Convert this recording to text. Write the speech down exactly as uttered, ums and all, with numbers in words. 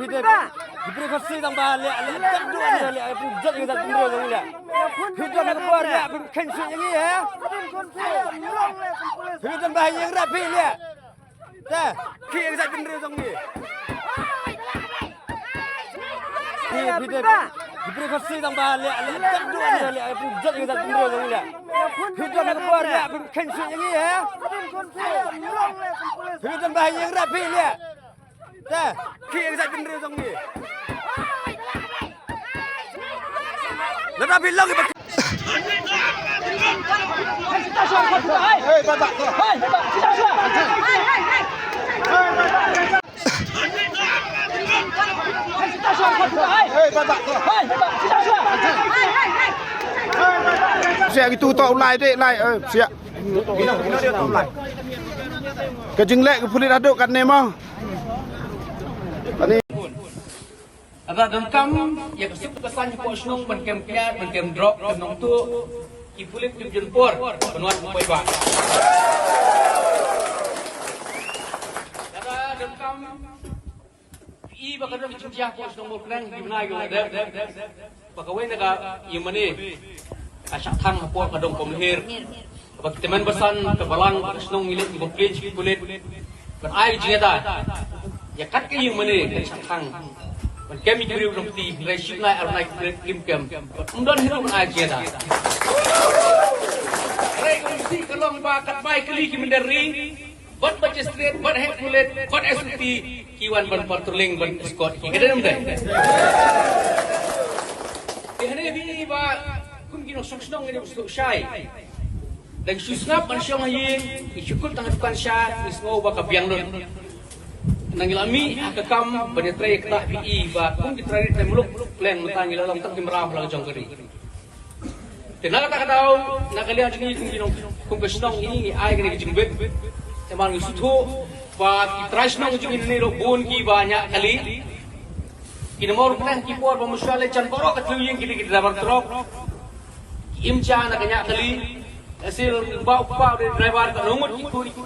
Phi dei, phi dei phi sih tang ba leh, leh, tang du leh, leh, phi jot ïa ka jait bynriew jong ngi leh. Phi don ha ka bor leh, phi khein sih ïa ngi, he? Phi don ba ha ïing rep phi leh. Te, khih ïa ka jait bynriew jong ngi. Phi, phi dei, phi dei phi sih tang ba leh, leh, tang du leh, leh, phi jot ïa ka jait bynriew jong ngi leh. Phi don ha ka bor leh, phi khein sih ïa ngi, he? Phi don ba ha ïing rep phi leh. Te, khih ïa ka jait bynriew jong ngi. Lada phi long ïa ba Siah kitu to u lai deh lai, eh, siah. Ka jingleh ka pulit haduh katne mo. Ani. Lada donkam ïa ka suk ka saiñ hapoh shnong ban kem kiad, ban kem drok, kem nongtuh, ki pulit kim jin por ban wan poi ba. Lada donkam phi i ba ka don ka jingjia hapoh shnong Mawkyrwat, ki bnai ki la dep, ba kawei na ka ïing mane ka shah thang hapoh ka dong Kumlhiar. Ba ki tymmen basan ka balang ka shnong ngi leit ngi complain sha ki pulit ban ai jingïada ïa kat ka ïing mane ka shah thang ban kem ïa ki briew nongkti, hynrei shi bnai ar bnai ki pulit kim kem, ban ym don hi ruh ban ai jingïada. Hynrei ka masi ka long ba katba ïa kali ki mynder ri, bad magistrate, bad heh pulit, bad S O P, ki wan ban patrolling, ban escort ki. Ka dei ne ym dei? Te hangne phi i ba kum ki nongshong shnong ngi dei ban sngewsih shai. Dang shu sngap ban shong ha ïing, ngi shu kut tang ha dukan sha, ngi sngew ba ka biang lut. Nang ngi la mih ha ka kam ban ïatrei ïa kata, phi i ba kum ki trai rit trai muluk, pleng mynta ngi la long tang ki mraw ha la ka jong ka ri. Te na kata ka daw, na ka liang jong ngi kum ki nong, kum ka shnong ngi, ngi ai kane ka jingbit. Te ma ngi sngewthuh ba ki trai shnong jong ngi ne ruh bun kiba ñiah kali. Ki namo ruh kane ki por ba mynshuwa leit jan baroh ka tlew ïing ki dei ki driver truck. Ki im ja na ka ñiah kali. Lehse ba u kpa u dei driver, ka nongut ki khun ki